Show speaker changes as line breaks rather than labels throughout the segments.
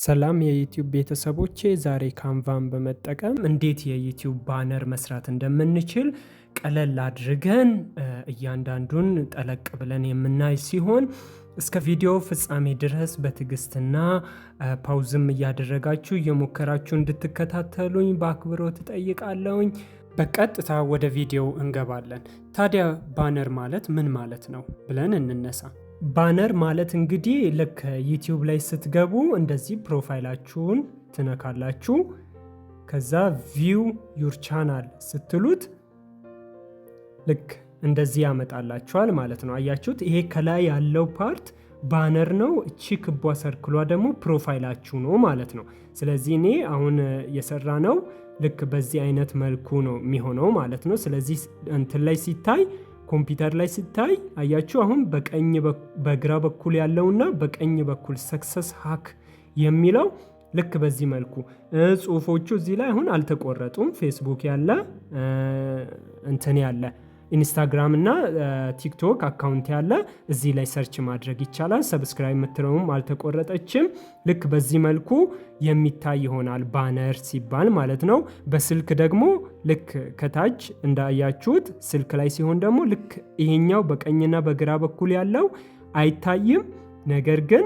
ሰላም የ YouTube ቤተሰቦቼ፣ ዛሬ Canva ን በመጠቀም እንዴት የ YouTube banner መስራት እንደምንችል ቀለል አድርገን እያንዳንዱን ጠለቅ ብለን የምናይ ሲሆን እስከ ቪዲዮ ፍጻሜ ድረስ በትዕግስትና pause ም እያደረጋችሁ እየሞከራችሁ እንድትከታተሉኝ በአክብሮት እጠይቃለሁኝ። በቀጥታ ወደ ቪዲዮው እንገባለን። ታዲያ banner ማለት ምን ማለት ነው ብለን እንነሳ። Banner ማለት እንግዲህ ልክ YouTube ላይ ስትገቡ እንደዚህ profile ኣችሁን ትነካላችሁ። ከዛ view your channel ስትሉት ልክ እንደዚህ ያመጣላችኋል ማለት ነው። አያችሁት? ይሄ ከላይ ያለው part banner ነው። እቺ ክቧ circle ሏ ደግሞ profile ኣችሁ ነው ማለት ነው። ስለዚህ እኔ አሁን የሰራነው ልክ በዚህ አይነት መልኩ ነው የሚሆነው ማለት ነው። ስለዚህ እንትን ላይ ሲታይ፣ ኮምፒውተር ላይ ሲታይ አያችሁ፣ አሁን በቀኝ በግራ በኩል ያለውና በቀኝ በኩል Success Hack የሚለው ልክ በዚህ መልኩ ጽሁፎቹ እዚህ ላይ አሁን አልተቆረጡም። ፌስቡክ ያለ፣ እንትን ያለ፣ Instagram እና TikTok account ያለ እዚህ ላይ search ማድረግ ይቻላል። Subscribe የምትለውም አልተቆረጠችም። ልክ በዚህ መልኩ የሚታይ ይሆናል banner ሲባል ማለት ነው። በስልክ ደግሞ ልክ ከታች እንዳያችሁት ስልክ ላይ ሲሆን ደግሞ ልክ ይሄኛው በቀኝና በግራ በኩል ያለው አይታይም። ነገር ግን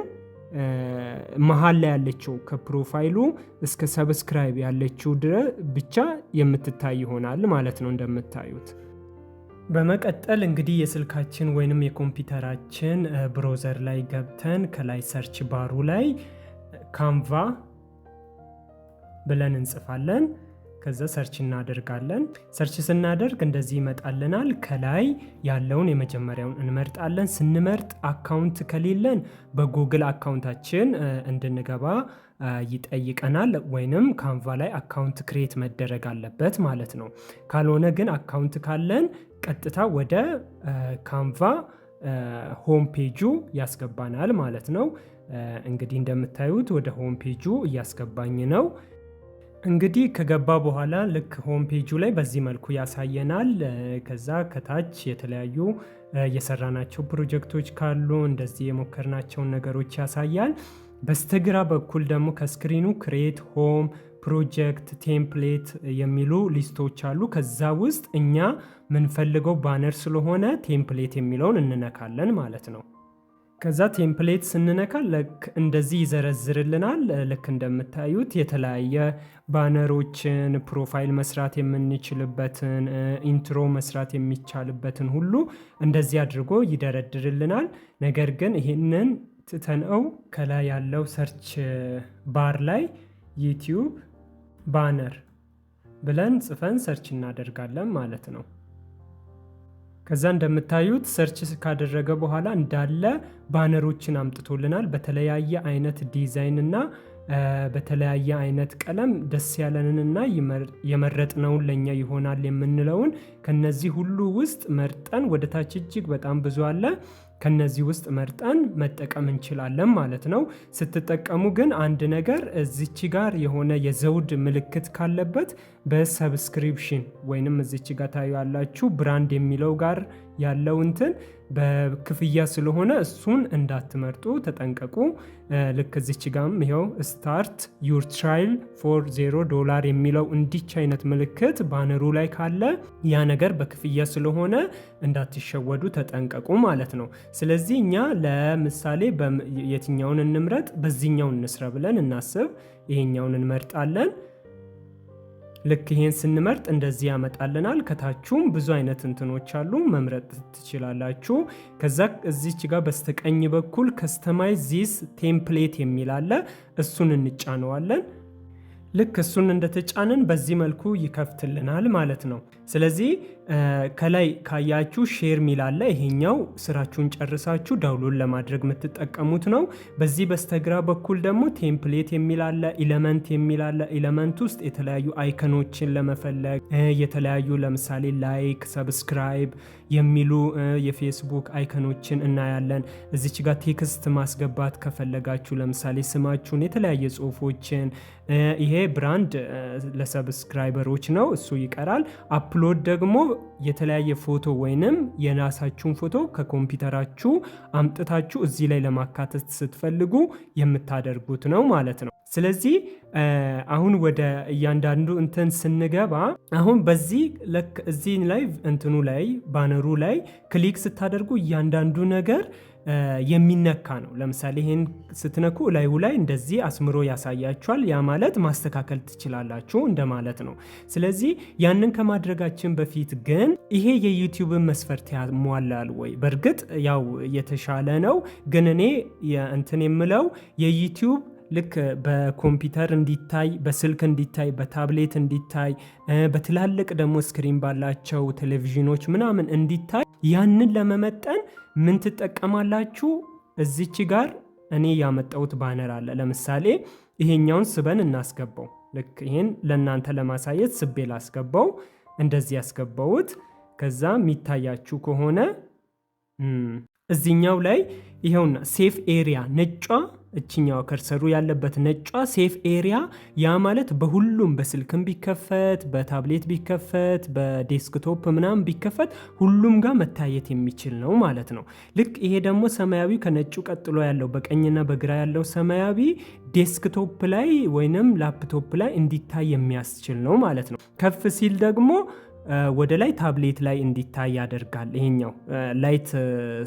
መሀል ላይ ያለችው ከ profile ኡ እስከ subscribe ያለችው ድረስ ብቻ የምትታይ ይሆናል ማለት ነው እንደምታዩት። በመቀጠል እንግዲህ የስልካችን ወይንም የኮምፒውተራችን browser ላይ ገብተን ከላይ search bar ኡ ላይ Canva ብለን እንጽፋለን። ከዛ search እናደርጋለን። Search ስናደርግ እንደዚህ ይመጣልናል። ከላይ ያለውን የመጀመሪያውን እንመርጣለን። ስንመርጥ account ከሌለን በ Google account ኣችን እንድንገባ ይጠይቀናል። ወይንም Canva ላይ account create መደረግ አለበት ማለት ነው። ካልሆነ ግን account ካለን ቀጥታ ወደ Canva home page ኡ ያስገባናል ማለት ነው። እንግዲህ እንደምታዩት ወደ home page ኡ እያስገባኝ ነው። እንግዲህ ከገባ በኋላ ልክ home page ኡ ላይ በዚህ መልኩ ያሳየናል። ከዛ ከታች የተለያዩ የሰራናቸው ፕሮጀክቶች ካሉ እንደዚህ የሞከርናቸውን ነገሮች ያሳያል። በስተግራ በኩል ደግሞ ከ screen ኑ create፣ home፣ project፣ template የሚሉ list ኦች አሉ። ከዛ ውስጥ እኛ ምንፈልገው banner ስለሆነ template የሚለውን እንነካለን ማለት ነው። ከዛ template ስንነካ ልክ እንደዚህ ይዘረዝርልናል። ልክ እንደምታዩት የተለያየ banner ኦችን፣ profile መስራት የምንችልበትን፣ intro መስራት የሚቻልበትን ሁሉ እንደዚህ አድርጎ ይደረድርልናል። ነገር ግን ይህንን ትተነው ከላይ ያለው search bar ላይ YouTube banner ብለን ጽፈን search እናደርጋለን ማለት ነው። ከዛ እንደምታዩት search ካደረገ በኋላ እንዳለ banner ኦችን አምጥቶልናል። በተለያየ አይነት ዲዛይን እና በተለያየ አይነት ቀለም ደስ ያለንንና የመረጥነውን፣ ለኛ ይሆናል የምንለውን ከነዚህ ሁሉ ውስጥ መርጠን፣ ወደ ታች እጅግ በጣም ብዙ አለ። ከነዚህ ውስጥ መርጠን መጠቀም እንችላለን ማለት ነው። ስትጠቀሙ ግን አንድ ነገር፣ እዚች ጋር የሆነ የዘውድ ምልክት ካለበት በ subscription ወይንም እዚች ጋር ታዩአላችሁ brand የሚለው ጋር ያለው እንትን በክፍያ ስለሆነ እሱን እንዳትመርጡ ተጠንቀቁ። ልክ እዚች ጋም ይኸው "start your trial for $0" የሚለው እንዲች አይነት ምልክት banner ኡ ላይ ካለ ያ ነገር በክፍያ ስለሆነ እንዳትሸወዱ ተጠንቀቁ ማለት ነው። ስለዚህ እኛ ለምሳሌ የትኛውን እንምረጥ? በዚህኛው እንስራ ብለን እናስብ። ይሄኛውን እንመርጣለን። ልክ ይሄን ስንመርጥ እንደዚህ ያመጣልናል። ከታቹም ብዙ አይነት እንትኖች አሉ፣ መምረጥ ትችላላችሁ። ከዛ እዚች ጋር በስተቀኝ በኩል "customize this template" የሚል አለ። እሱን እንጫነዋለን። ልክ እሱን እንደተጫንን በዚህ መልኩ ይከፍትልናል ማለት ነው። ስለዚህ ከላይ ካያችሁ share ሚል አለ። ይሄኛው ስራችሁን ጨርሳችሁ download ለማድረግ የምትጠቀሙት ነው። በዚህ በስተግራ በኩል ደግሞ template የሚል አለ፣ element የሚል አለ። Element ውስጥ የተለያዩ icon ኦችን ለመፈለግ፣ የተለያዩ ለምሳሌ like፣ subscribe የሚሉ የፌስቡክ icon ኦችን እናያለን። እዚች ጋር text ማስገባት ከፈለጋችሁ ለምሳሌ ስማችሁን፣ የተለያየ ጽሁፎችን፣ ይሄ brand ለ subscriber ኦች ነው፣ እሱ ይቀራል። Upload ደግሞ የተለያየ ፎቶ ወይንም የራሳችሁን ፎቶ ከኮምፒውተራችሁ አምጥታችሁ እዚህ ላይ ለማካተት ስትፈልጉ የምታደርጉት ነው ማለት ነው። ስለዚህ አሁን ወደ እያንዳንዱ እንትን ስንገባ፣ አሁን በዚህ ልክ እዚህ ላይ እንትኑ ላይ banner ኡ ላይ click ስታደርጉ እያንዳንዱ ነገር የሚነካ ነው። ለምሳሌ ይሄን ስትነኩ ላዩ ላይ እንደዚህ አስምሮ ያሳያችኋል። ያ ማለት ማስተካከል ትችላላችሁ እንደማለት ነው። ስለዚህ ያንን ከማድረጋችን በፊት ግን ይሄ የ YouTube ን መስፈርት ያሟላል ወይ? በእርግጥ ያው የተሻለ ነው፣ ግን እኔ እንትን የምለው የ YouTube ልክ በኮምፒውተር እንዲታይ፣ በስልክ እንዲታይ፣ በታብሌት እንዲታይ፣ በትላልቅ ደግሞ screen ባላቸው ቴሌቪዥኖች ምናምን እንዲታይ፣ ያንን ለመመጠን ምን ትጠቀማላችሁ? እዚች ጋር እኔ ያመጣሁት banner አለ። ለምሳሌ ይሄኛውን ስበን እናስገባው። ልክ ይሄን ለእናንተ ለማሳየት ስቤ ላስገባው፣ እንደዚህ ያስገባውት። ከዛ የሚታያችሁ ከሆነ እዚኛው ላይ ይኸውና safe area ነጯ፣ እችኛዋ cursor ኡ ያለበት ነጯ safe area፣ ያ ማለት በሁሉም በስልክም ቢከፈት፣ በታብሌት ቢከፈት፣ በ desktop ምናምን ቢከፈት ሁሉም ጋር መታየት የሚችል ነው ማለት ነው። ልክ ይሄ ደግሞ ሰማያዊ ከነጩ ቀጥሎ ያለው በቀኝና በግራ ያለው ሰማያዊ desktop ላይ ወይንም ላፕቶፕ ላይ እንዲታይ የሚያስችል ነው ማለት ነው። ከፍ ሲል ደግሞ ወደ ላይ ታብሌት ላይ እንዲታይ ያደርጋል። ይሄኛው light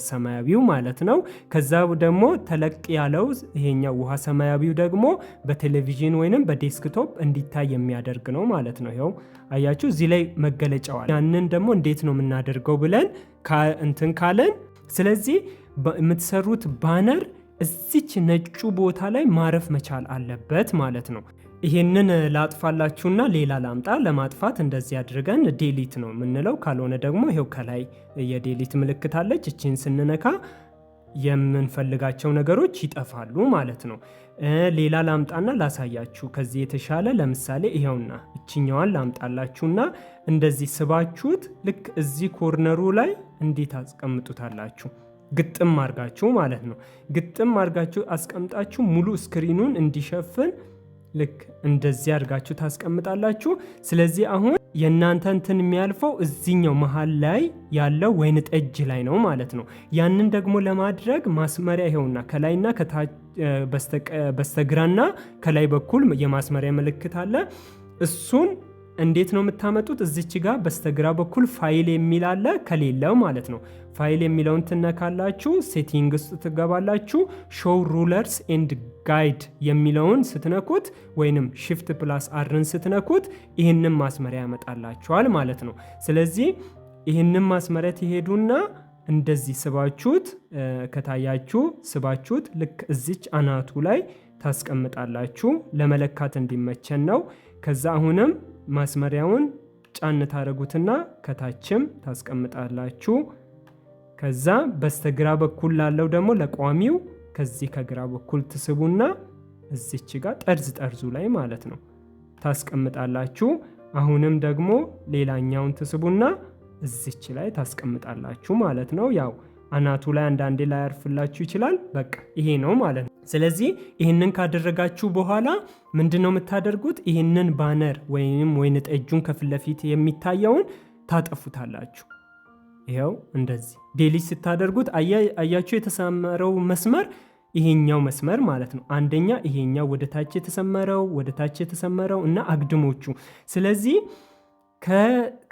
ሰማያዊው ማለት ነው። ከዛ ደግሞ ተለቅ ያለው ይሄኛው ውሃ ሰማያዊው ደግሞ በቴሌቪዥን ወይንም በ desktop እንዲታይ የሚያደርግ ነው ማለት ነው። ይኸው አያችሁ፣ እዚህ ላይ መገለጫዋል። ያንን ደግሞ እንዴት ነው የምናደርገው ብለን እንትን ካለን፣ ስለዚህ የምትሰሩት banner እዚች ነጩ ቦታ ላይ ማረፍ መቻል አለበት ማለት ነው። ይሄንን ላጥፋላችሁና ሌላ ላምጣ። ለማጥፋት እንደዚህ አድርገን delete ነው የምንለው። ካልሆነ ደግሞ ይሄው ከላይ የ delete ምልክት አለች። እቺን ስንነካ የምንፈልጋቸው ነገሮች ይጠፋሉ ማለት ነው። ሌላ ላምጣና ላሳያችሁ ከዚህ የተሻለ። ለምሳሌ ይኸውና እችኛዋን ላምጣላችሁና እንደዚህ ስባችሁት ልክ እዚህ corner ኡ ላይ እንዴት አስቀምጡታላችሁ፣ ግጥም አርጋችሁ ማለት ነው። ግጥም አርጋችሁ አስቀምጣችሁ ሙሉ screen ኑን እንዲሸፍን ልክ እንደዚህ አድርጋችሁ ታስቀምጣላችሁ። ስለዚህ አሁን የእናንተ እንትን የሚያልፈው እዚኛው መሀል ላይ ያለው ወይን ጠጅ ላይ ነው ማለት ነው። ያንን ደግሞ ለማድረግ ማስመሪያ ይኸውና ከላይና በስተግራና ከላይ በኩል የማስመሪያ ምልክት አለ። እሱን እንዴት ነው የምታመጡት? እዚች ጋር በስተግራ በኩል ፋይል የሚል አለ፣ ከሌለው ማለት ነው። ፋይል የሚለውን ትነካላችሁ፣ setting ውስጥ ትገባላችሁ። Show rulers and guide የሚለውን ስትነኩት ወይንም shift plus R ን ስትነኩት ይህንን ማስመሪያ ያመጣላችኋል ማለት ነው። ስለዚህ ይህንን ማስመሪያ ትሄዱና እንደዚህ ስባችሁት፣ ከታያችሁ ስባችሁት ልክ እዚች አናቱ ላይ ታስቀምጣላችሁ። ለመለካት እንዲመቸን ነው። ከዛ አሁንም ማስመሪያውን ጫን ታደረጉትና ከታችም ታስቀምጣላችሁ። ከዛ በስተግራ በኩል ላለው ደግሞ ለቋሚው ከዚህ ከግራ በኩል ትስቡና እዚች ጋር ጠርዝ ጠርዙ ላይ ማለት ነው ታስቀምጣላችሁ። አሁንም ደግሞ ሌላኛውን ትስቡና እዚች ላይ ታስቀምጣላችሁ ማለት ነው። ያው አናቱ ላይ አንዳንዴ ላያርፍላችሁ ይችላል። በቃ ይሄ ነው ማለት ነው። ስለዚህ ይህንን ካደረጋችሁ በኋላ ምንድን ነው የምታደርጉት? ይህንን banner ወይም ወይን ጠጁን ከፊት ለፊት የሚታየውን ታጠፉታላችሁ። ይኸው እንደዚህ delete ስታደርጉት አያችሁ የተሰመረው መስመር፣ ይሄኛው መስመር ማለት ነው። አንደኛ ይሄኛው ወደ ታች የተሰመረው፣ ወደ ታች የተሰመረው እና አግድሞቹ። ስለዚህ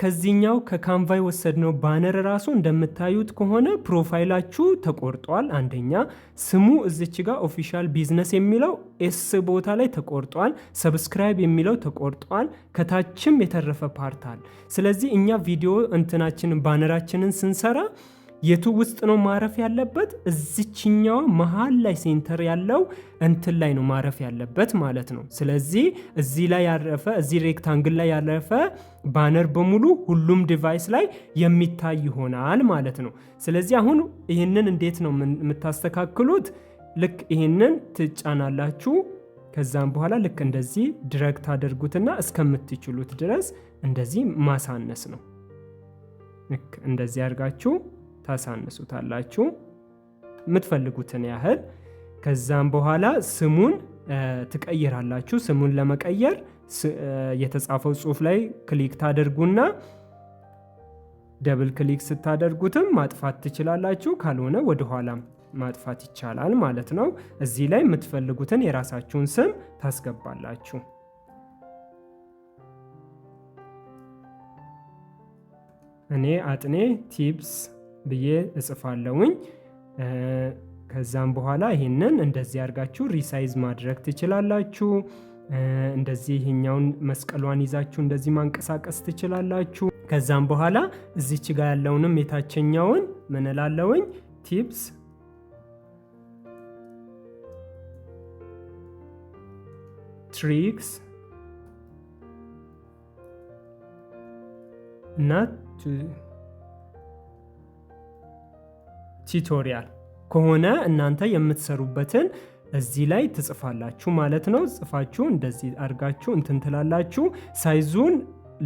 ከዚህኛው ከ Canva የወሰድነው banner ራሱ እንደምታዩት ከሆነ profile ኣችሁ ተቆርጧል። አንደኛ ስሙ እዚች ጋር official business የሚለው S ቦታ ላይ ተቆርጧል። Subscribe የሚለው ተቆርጧል። ከታችም የተረፈ part አለ። ስለዚህ እኛ ቪዲዮ እንትናችንን banner ኣችንን ስንሰራ የቱ ውስጥ ነው ማረፍ ያለበት? እዚችኛዋ መሀል ላይ center ያለው እንትን ላይ ነው ማረፍ ያለበት ማለት ነው። ስለዚህ እዚህ ላይ ያረፈ፣ እዚህ rectangle ላይ ያረፈ banner በሙሉ ሁሉም device ላይ የሚታይ ይሆናል ማለት ነው። ስለዚህ አሁን ይህንን እንዴት ነው የምታስተካክሉት? ልክ ይህንን ትጫናላችሁ። ከዛም በኋላ ልክ እንደዚህ drag ታደርጉትና እስከምትችሉት ድረስ እንደዚህ ማሳነስ ነው። ልክ እንደዚህ አድርጋችሁ ታሳንሱታላችሁ የምትፈልጉትን ያህል። ከዛም በኋላ ስሙን ትቀይራላችሁ። ስሙን ለመቀየር የተጻፈው ጽሁፍ ላይ click ታደርጉና double click ስታደርጉትም ማጥፋት ትችላላችሁ። ካልሆነ ወደኋላም ማጥፋት ይቻላል ማለት ነው። እዚህ ላይ የምትፈልጉትን የራሳችሁን ስም ታስገባላችሁ። እኔ አጥኔ tips ብዬ እጽፋለሁኝ። ከዛም በኋላ ይሄንን እንደዚህ አድርጋችሁ resize ማድረግ ትችላላችሁ። እንደዚህ ይሄኛውን መስቀሏን ይዛችሁ እንደዚህ ማንቀሳቀስ ትችላላችሁ። ከዛም በኋላ እዚች ጋር ያለውንም የታችኛውን ምን እላለሁኝ tips tricks እና tutorial ከሆነ እናንተ የምትሰሩበትን እዚህ ላይ ትጽፋላችሁ ማለት ነው። ጽፋችሁ እንደዚህ አድርጋችሁ እንትን ትላላችሁ። size ኡን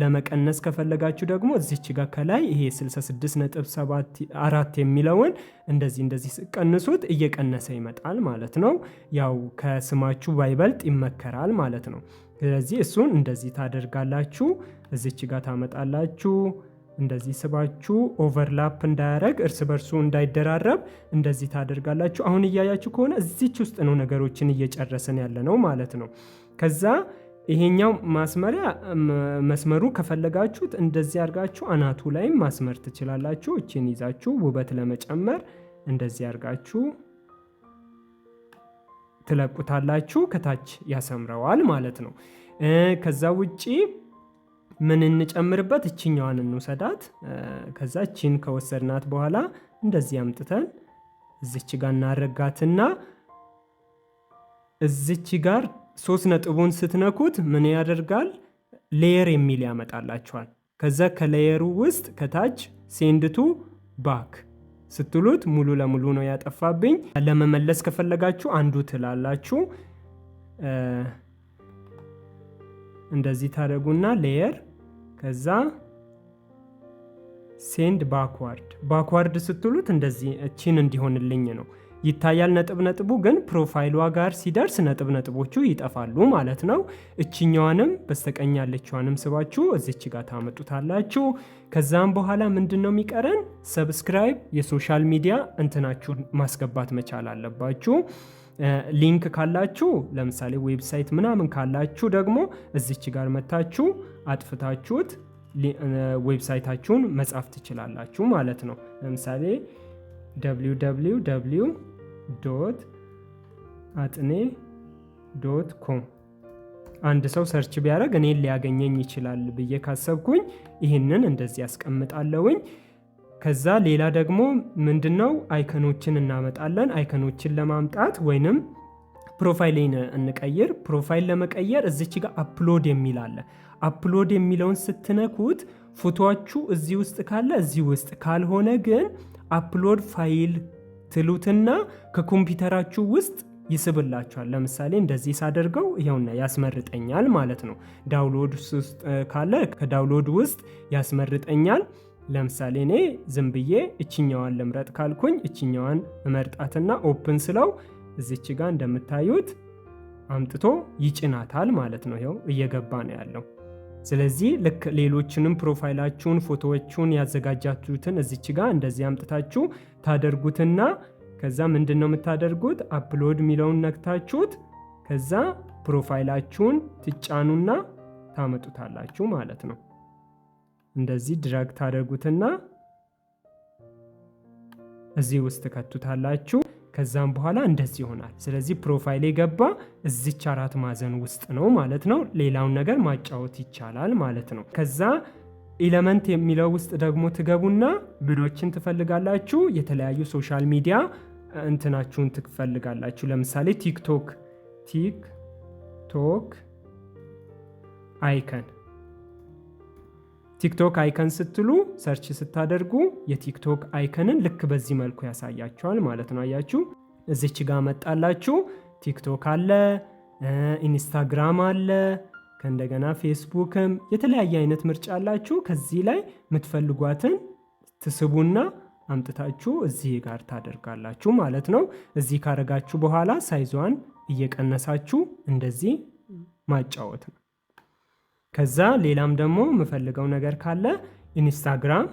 ለመቀነስ ከፈለጋችሁ ደግሞ እዚች ጋር ከላይ ይሄ 66.74 የሚለውን እንደዚህ እንደዚህ ቀንሱት፣ እየቀነሰ ይመጣል ማለት ነው። ያው ከስማችሁ ባይበልጥ ይመከራል ማለት ነው። ስለዚህ እሱን እንደዚህ ታደርጋላችሁ። እዚች ጋር ታመጣላችሁ። እንደዚህ ስባችሁ overlap እንዳያረግ እርስ በርሱ እንዳይደራረብ እንደዚህ ታደርጋላችሁ። አሁን እያያችሁ ከሆነ እዚች ውስጥ ነው ነገሮችን እየጨረስን ያለ ነው ማለት ነው። ከዛ ይሄኛው ማስመሪያ መስመሩ ከፈለጋችሁት እንደዚህ አድርጋችሁ አናቱ ላይም ማስመር ትችላላችሁ። እችን ይዛችሁ ውበት ለመጨመር እንደዚህ አድርጋችሁ ትለቁታላችሁ። ከታች ያሰምረዋል ማለት ነው። ከዛ ውጪ ምን እንጨምርበት? እችኛዋን እንውሰዳት። ከዛ እቺን ከወሰድናት በኋላ እንደዚህ አምጥተን እዚች ጋር እናረጋትና እዚች ጋር ሶስት ነጥቡን ስትነኩት ምን ያደርጋል? layer የሚል ያመጣላችኋል። ከዛ ከ layer ኡ ውስጥ ከታች send to back ስትሉት ሙሉ ለሙሉ ነው ያጠፋብኝ። ለመመለስ ከፈለጋችሁ undo ትላላችሁ። እንደዚህ ታደርጉና layer ከዛ send backward backward ስትሉት እንደዚህ እቺን እንዲሆንልኝ ነው ይታያል። ነጥብ ነጥቡ ግን profile ሏ ጋር ሲደርስ ነጥብ ነጥቦቹ ይጠፋሉ ማለት ነው። እችኛዋንም በስተቀኝ ያለችዋንም ስባችሁ እዚች ጋር ታመጡታላችሁ። ከዛም በኋላ ምንድን ነው የሚቀረን? subscribe የ social media እንትናችሁን ማስገባት መቻል አለባችሁ። link ካላችሁ ለምሳሌ website ምናምን ካላችሁ ደግሞ እዚች ጋር መታችሁ አጥፍታችሁት website ኣችሁን መጻፍ ትችላላችሁ ማለት ነው። ለምሳሌ www.atne.com አንድ ሰው search ቢያደርግ እኔን ሊያገኘኝ ይችላል ብዬ ካሰብኩኝ ይህንን እንደዚህ ያስቀምጣለሁኝ። ከዛ ሌላ ደግሞ ምንድነው icon ኦችን እናመጣለን። icon ኦችን ለማምጣት ወይንም profile ን እንቀይር። profile ለመቀየር እዚች ጋር upload የሚል አለ። upload የሚለውን ስትነኩት ፎቶዎቹ እዚህ ውስጥ ካለ እዚህ ውስጥ ካልሆነ ግን upload file ትሉትና ከኮምፒውተራችሁ ውስጥ ይስብላችኋል። ለምሳሌ እንደዚህ ሳደርገው ይኸውና ያስመርጠኛል ማለት ነው። download ውስጥ ካለ ከ download ውስጥ ያስመርጠኛል። ለምሳሌ እኔ ዝም ብዬ እችኛዋን ልምረጥ ካልኩኝ እችኛዋን እመርጣትና open ስለው እዚች ጋር እንደምታዩት አምጥቶ ይጭናታል ማለት ነው። ይኸው እየገባ ነው ያለው። ስለዚህ ልክ ሌሎችንም profile ኣችሁን ፎቶዎቹን ያዘጋጃችሁትን እዚች ጋር እንደዚህ አምጥታችሁ ታደርጉትና ከዛ ምንድን ነው የምታደርጉት? upload የሚለውን ነክታችሁት ከዛ profile ኣችሁን ትጫኑና ታመጡታላችሁ ማለት ነው። እንደዚህ drag ታደርጉትና እዚህ ውስጥ ትከቱታላችሁ። ከዛም በኋላ እንደዚህ ይሆናል። ስለዚህ profile የገባ እዚች አራት ማዕዘን ውስጥ ነው ማለት ነው። ሌላውን ነገር ማጫወት ይቻላል ማለት ነው። ከዛ element የሚለው ውስጥ ደግሞ ትገቡና ምኖችን ትፈልጋላችሁ። የተለያዩ social media እንትናችሁን ትፈልጋላችሁ። ለምሳሌ ቲክቶክ icon ቲክቶክ icon ስትሉ search ስታደርጉ የቲክቶክ icon ን ልክ በዚህ መልኩ ያሳያችኋል ማለት ነው። አያችሁ እዚች ጋር መጣላችሁ። ቲክቶክ አለ፣ ኢንስታግራም አለ፣ ከእንደገና ፌስቡክም የተለያየ አይነት ምርጫ አላችሁ። ከዚህ ላይ የምትፈልጓትን ትስቡና አምጥታችሁ እዚህ ጋር ታደርጋላችሁ ማለት ነው። እዚህ ካረጋችሁ በኋላ size ኧን እየቀነሳችሁ እንደዚህ ማጫወት ነው። ከዛ ሌላም ደግሞ የምፈልገው ነገር ካለ ኢንስታግራም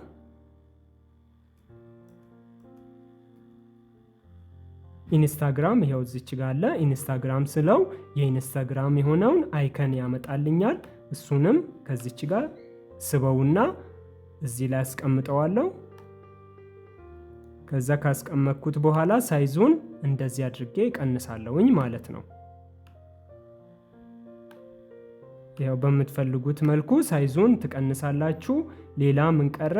ኢንስታግራም ይኸው እዚች ጋ አለ። ኢንስታግራም ስለው የኢንስታግራም የሆነውን icon ያመጣልኛል። እሱንም ከዚች ጋር ስበውና እዚህ ላይ አስቀምጠዋለሁ። ከዛ ካስቀመጥኩት በኋላ size ኡን እንደዚህ አድርጌ እቀንሳለሁኝ ማለት ነው። ያው በምትፈልጉት መልኩ size ኡን ትቀንሳላችሁ። ሌላ ምን ቀረ?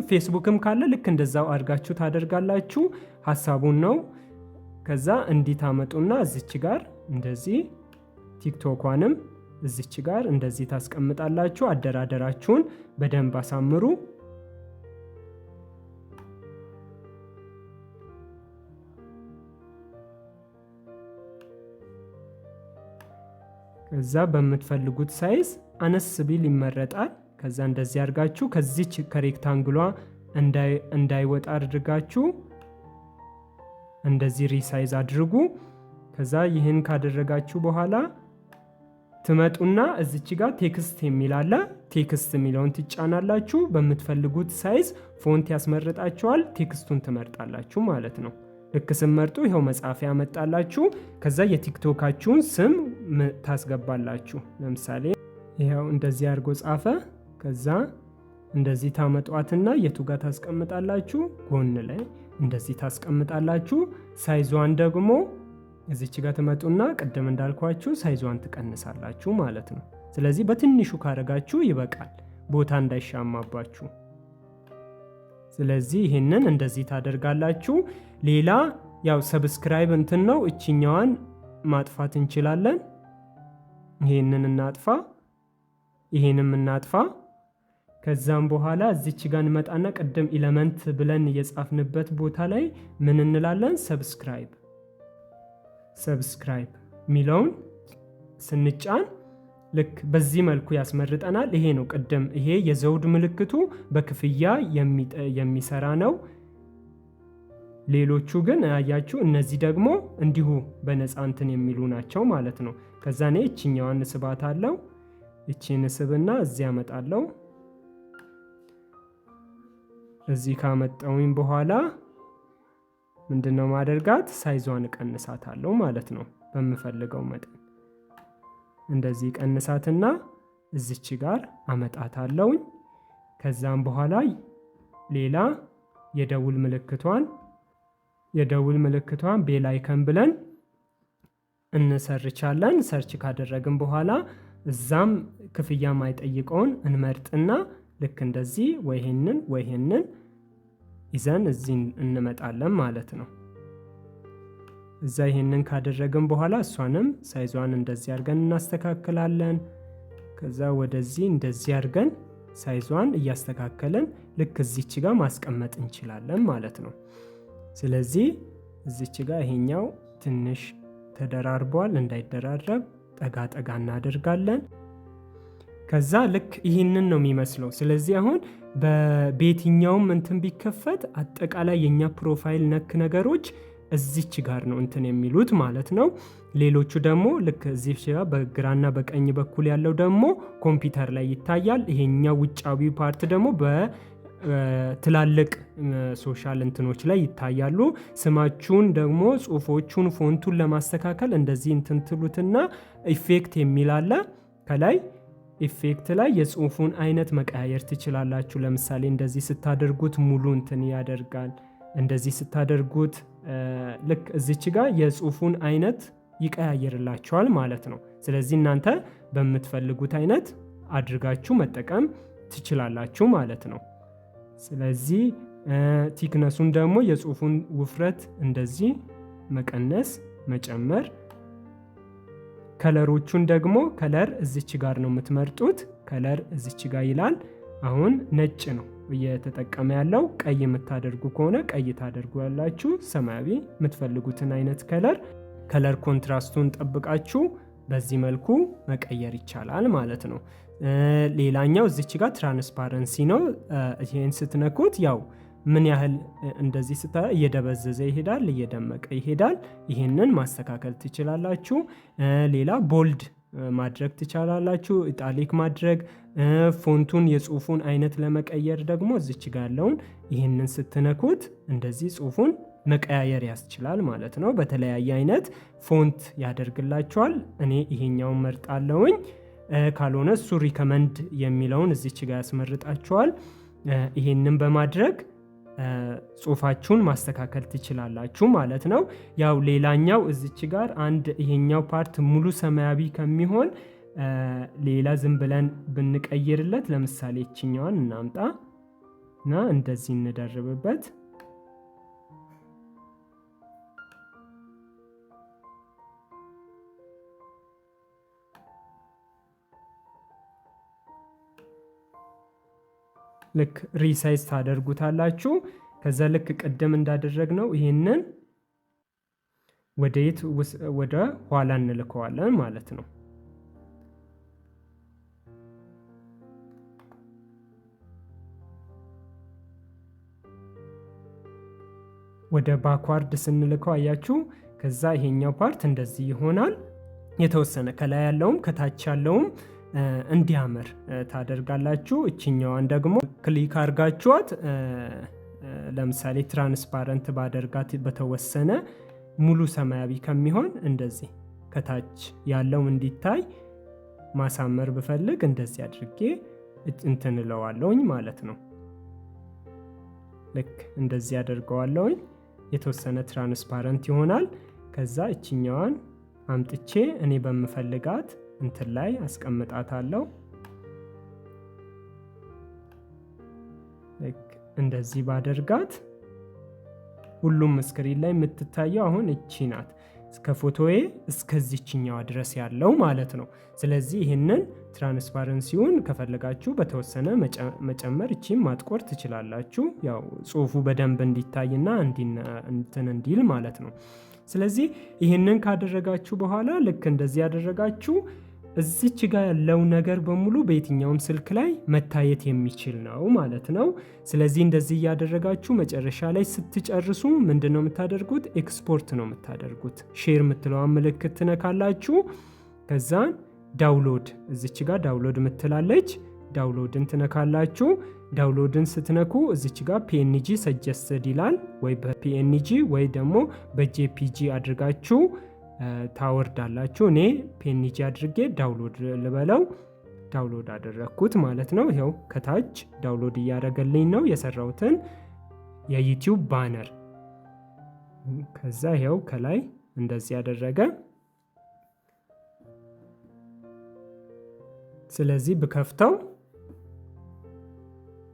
ፌስቡክም ካለ ልክ እንደዛው አድርጋችሁ ታደርጋላችሁ። ሀሳቡን ነው። ከዛ እንዲህ ታመጡና እዚች ጋር እንደዚህ ቲክቶኳንም እዚች ጋር እንደዚህ ታስቀምጣላችሁ። አደራደራችሁን በደንብ አሳምሩ። ከዛ በምትፈልጉት size አነስ ቢል ይመረጣል። ከዛ እንደዚህ አድርጋችሁ ከዚች ከ rectangle ሏ እንዳይወጣ አድርጋችሁ እንደዚህ resize አድርጉ። ከዛ ይህን ካደረጋችሁ በኋላ ትመጡና እዚች ጋር text የሚል አለ። Text የሚለውን ትጫናላችሁ። በምትፈልጉት size font ያስመርጣችኋል። Text ኡን ትመርጣላችሁ ማለት ነው። ልክ ስትመርጡ ይኸው መጻፊያ ያመጣላችሁ። ከዛ የቲክቶካችሁን ስም ታስገባላችሁ። ለምሳሌ ይኸው እንደዚህ አድርጎ ጻፈ። ከዛ እንደዚህ ታመጧትና የቱ ጋር ታስቀምጣላችሁ? ጎን ላይ እንደዚህ ታስቀምጣላችሁ። Size ዟን ደግሞ እዚች ጋር ትመጡና ቅድም እንዳልኳችሁ size ዟን ትቀንሳላችሁ ማለት ነው። ስለዚህ በትንሹ ካረጋችሁ ይበቃል፣ ቦታ እንዳይሻማባችሁ። ስለዚህ ይህንን እንደዚህ ታደርጋላችሁ። ሌላ ያው subscribe እንትን ነው። እችኛዋን ማጥፋት እንችላለን። ይሄንን እናጥፋ፣ ይሄንም እናጥፋ። ከዛም በኋላ እዚች ጋር እንመጣና ቅድም element ብለን የጻፍንበት ቦታ ላይ ምን እንላለን? Subscribe የሚለውን ስንጫን ልክ በዚህ መልኩ ያስመርጠናል። ይሄ ነው ቅድም ይሄ የዘውድ ምልክቱ በክፍያ የሚሰራ ነው። ሌሎቹ ግን አያችሁ፣ እነዚህ ደግሞ እንዲሁ በነፃ እንትን የሚሉ ናቸው ማለት ነው። ከዛ እኔ እችኛዋን ስባት አለው እቺን ስብና እዚህ አመጣለሁ። እዚህ ካመጣውኝ በኋላ ምንድነው ማደርጋት? Size ዟን እቀንሳታለሁ ማለት ነው በምፈልገው መጠን እንደዚህ ቀንሳትና እዚች ጋር አመጣታለሁኝ። ከዛም በኋላ ሌላ የደውል ምልክቷን bell icon ብለን እንሰርቻለን። Search ካደረግን በኋላ እዛም ክፍያ ማይጠይቀውን እንመርጥና ልክ እንደዚህ ወይ ይሄንን ወይ ይሄንን ይዘን እዚህ እንመጣለን ማለት ነው። እዛ ይሄንን ካደረግን በኋላ እሷንም size ዟን እንደዚህ አድርገን እናስተካክላለን። ከዛ ወደዚህ እንደዚህ አድርገን size ዟን እያስተካከልን ልክ እዚች ጋር ማስቀመጥ እንችላለን ማለት ነው። ስለዚህ እዚች ጋር ይሄኛው ትንሽ ተደራርቧል፣ እንዳይደራረብ ጠጋ ጠጋ እናደርጋለን። ከዛ ልክ ይህንን ነው የሚመስለው። ስለዚህ አሁን በየትኛውም እንትን ቢከፈት አጠቃላይ የኛ profile ነክ ነገሮች እዚች ጋር ነው እንትን የሚሉት ማለት ነው። ሌሎቹ ደግሞ ልክ እዚህ ጋር በግራና በቀኝ በኩል ያለው ደግሞ ኮምፒውተር ላይ ይታያል። ይሄኛው ውጫዊ part ደግሞ በትላልቅ social እንትኖች ላይ ይታያሉ። ስማችሁን ደግሞ ጽሁፎቹን፣ font ኡን ለማስተካከል እንደዚህ እንትን ትሉትና effect የሚል አለ ከላይ። Effect ላይ የጽሁፉን አይነት መቀያየር ትችላላችሁ። ለምሳሌ እንደዚህ ስታደርጉት ሙሉ እንትን ያደርጋል። እንደዚህ ስታደርጉት ልክ እዚች ጋር የጽሁፉን አይነት ይቀያየርላችኋል ማለት ነው። ስለዚህ እናንተ በምትፈልጉት አይነት አድርጋችሁ መጠቀም ትችላላችሁ ማለት ነው። ስለዚህ thickness ኡን ደግሞ የጽሁፉን ውፍረት እንደዚህ መቀነስ መጨመር። Color ኦቹን ደግሞ color እዚች ጋር ነው የምትመርጡት። Color እዚች ጋር ይላል። አሁን ነጭ ነው እየተጠቀመ ያለው። ቀይ የምታደርጉ ከሆነ ቀይ ታደርጉ ያላችሁ፣ ሰማያዊ፣ የምትፈልጉትን አይነት color contrast ኡን ጠብቃችሁ በዚህ መልኩ መቀየር ይቻላል ማለት ነው። ሌላኛው እዚች ጋር transparency ነው። ይሄን ስትነኩት ያው ምን ያህል እንደዚህ ስታ እየደበዘዘ ይሄዳል፣ እየደመቀ ይሄዳል። ይሄንን ማስተካከል ትችላላችሁ። ሌላ bold ማድረግ ትችላላችሁ፣ italic ማድረግ፣ font ኡን የጽሁፉን አይነት ለመቀየር ደግሞ እዚች ጋር ያለውን ይህንን ስትነኩት እንደዚህ ጽሁፉን መቀያየር ያስችላል ማለት ነው። በተለያየ አይነት font ያደርግላችኋል። እኔ ይሄኛውን መርጣለሁኝ። ካልሆነ እሱ recommend የሚለውን እዚች ጋር ያስመርጣችኋል። ይሄንን በማድረግ ጽሁፋችሁን ማስተካከል ትችላላችሁ ማለት ነው። ያው ሌላኛው እዚች ጋር አንድ ይሄኛው part ሙሉ ሰማያዊ ከሚሆን ሌላ ዝም ብለን ብንቀይርለት፣ ለምሳሌ ይችኛዋን እናምጣ እና እንደዚህ እንደርብበት። ልክ resize ታደርጉታላችሁ። ከዛ ልክ ቅድም እንዳደረግነው ይህንን ወደ የት? ወደ ኋላ እንልከዋለን ማለት ነው። ወደ backward ስንልከው አያችሁ። ከዛ ይሄኛው part እንደዚህ ይሆናል። የተወሰነ ከላይ ያለውም ከታች ያለውም እንዲያምር ታደርጋላችሁ። እችኛዋን ደግሞ click አድርጋችኋት ለምሳሌ transparent ባደርጋት በተወሰነ ሙሉ ሰማያዊ ከሚሆን እንደዚህ ከታች ያለው እንዲታይ ማሳመር ብፈልግ እንደዚህ አድርጌ እንትን እለዋለሁኝ ማለት ነው። ልክ እንደዚህ አደርገዋለሁኝ። የተወሰነ transparent ይሆናል። ከዛ እችኛዋን አምጥቼ እኔ በምፈልጋት እንትን ላይ አስቀምጣታለሁ። ልክ እንደዚህ ባደርጋት ሁሉም screen ላይ የምትታየው አሁን እቺ ናት። እስከ ፎቶዬ እስከዚችኛዋ ድረስ ያለው ማለት ነው። ስለዚህ ይህንን transparency ውን ከፈለጋችሁ በተወሰነ መጨመር እቺም ማጥቆር ትችላላችሁ። ያው ጽሁፉ በደንብ እንዲታይና እንትን እንዲል ማለት ነው። ስለዚህ ይህንን ካደረጋችሁ በኋላ ልክ እንደዚህ ያደረጋችሁ እዚች ጋር ያለው ነገር በሙሉ በየትኛውም ስልክ ላይ መታየት የሚችል ነው ማለት ነው። ስለዚህ እንደዚህ እያደረጋችሁ መጨረሻ ላይ ስትጨርሱ ምንድን ነው የምታደርጉት? ኤክስፖርት ነው የምታደርጉት። Share የምትለዋን ምልክት ትነካላችሁ። ከዛን download እዚች ጋር download ምትላለች፣ download ን ትነካላችሁ። Download ን ስትነኩ እዚች ጋር PNG suggested ይላል። ወይ በ PNG ወይ ደግሞ በ JPG አድርጋችሁ ታወርዳላችሁ። እኔ PNG አድርጌ download ልበለው፣ download አደረግኩት ማለት ነው። ይኸው ከታች download እያደረገልኝ ነው የሰራሁትን የ YouTube banner። ከዛ ይኸው ከላይ እንደዚህ ያደረገ። ስለዚህ ብከፍተው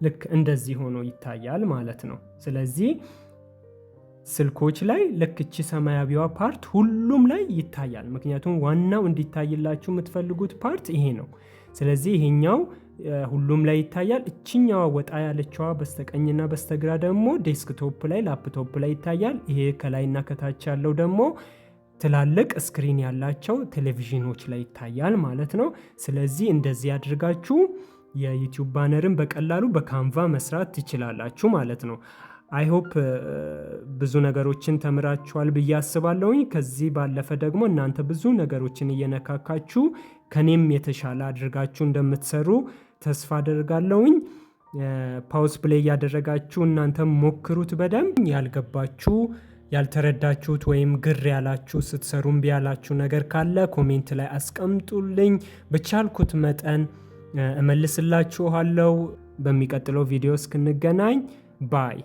ልክ እንደዚህ ሆኖ ይታያል ማለት ነው። ስለዚህ ስልኮች ላይ ልክ እቺ ሰማያዊዋ part ሁሉም ላይ ይታያል። ምክንያቱም ዋናው እንዲታይላችሁ የምትፈልጉት part ይሄ ነው። ስለዚህ ይሄኛው ሁሉም ላይ ይታያል። እችኛዋ ወጣ ያለችዋ በስተቀኝና በስተግራ ደግሞ desktop ላይ፣ ላፕቶፕ ላይ ይታያል። ይሄ ከላይና ከታች ያለው ደግሞ ትላልቅ screen ያላቸው ቴሌቪዥኖች ላይ ይታያል ማለት ነው። ስለዚህ እንደዚህ አድርጋችሁ የ YouTube banner ን በቀላሉ በ Canva መስራት ትችላላችሁ ማለት ነው። I hope ብዙ ነገሮችን ተምራችኋል ብዬ አስባለሁኝ። ከዚህ ባለፈ ደግሞ እናንተ ብዙ ነገሮችን እየነካካችሁ ከኔም የተሻለ አድርጋችሁ እንደምትሰሩ ተስፋ አደርጋለሁኝ። Pause play እያደረጋችሁ እናንተም ሞክሩት በደንብ። ያልገባችሁ፣ ያልተረዳችሁት ወይም ግር ያላችሁ፣ ስትሰሩ እምቢ ያላችሁ ነገር ካለ comment ላይ አስቀምጡልኝ። በቻልኩት መጠን እመልስላችኋለሁ። በሚቀጥለው ቪዲዮ እስክንገናኝ bye።